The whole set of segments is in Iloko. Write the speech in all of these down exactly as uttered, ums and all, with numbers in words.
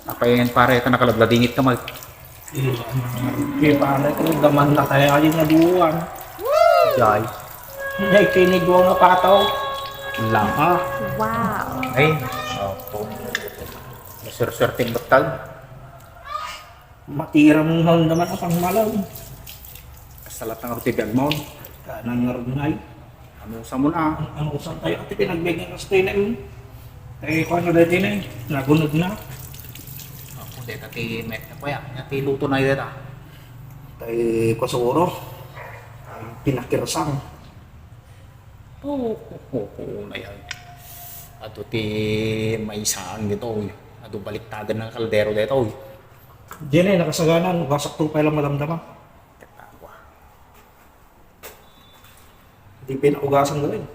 Apay, pare, ta nakaladladingit ka, Mag. Eh, pare, ko, daman na tayo, ay, naduan. Jay. Ay, kinigwa nga pataw. Lama. Wow. Ay, opo. Maswerte-swerteng battag. Matira mo man naman ang pangmalaw. Kasalat ang ruti biag mo. Kanang nga rugnay. Ano sa mo na? Ano sa tayo? Ati pinagbiag nga kastoy na yun. Eh, kung ano dahil din eh. Nagunod na. Ako, deta ti met na kuya. Nga ti luto na yun ah. Tay kusuro. Ang pinakirsang. Oo, oo, oo na yan. Ato ti maisaan dito. Ato baliktagan ng kaldero dito. Diyan eh, nakasaganan. Basak to pa lang madamdama. Katawa. Di pinaugasan ko rin.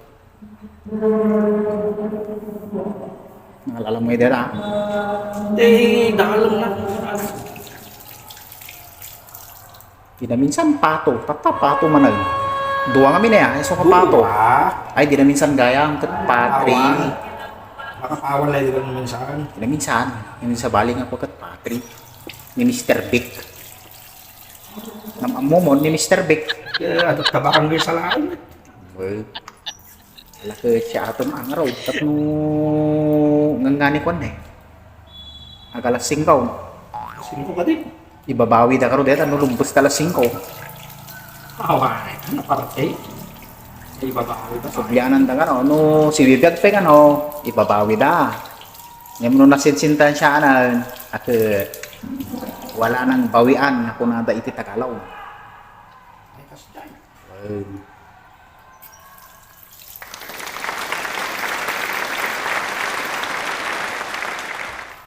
Naalala mo yung dera? Eh, dalam na. Kinaminsan, pato. Tatta, pato manag. Duwa nga minaya, iso ka pato. Duwa? Ay, di na minsan gayam, ket patri. Awan. Makapawan na yun minsan. Di na minsan. Yung sa bali nga po, ket patri. Ni Mister Big. Nam-, ammomon ni Mister Big. Eh, ato tabakan ko sa lain. Well, ala ket siya aton ang araw. Tapno ngangani kwan eh. Agalas singkaw. Singko ka din. Ibabawi da karo deta no lumbes ta alas singko. Awan, ano parte? Ibabawi da. Sublianan da kano, no, si Bibiag pe kano, ibabawi da. Ngem no nasinsintansyanan, ate, wala nang bawian nga kunada iti Tagalog. Ay, kasdan. Well,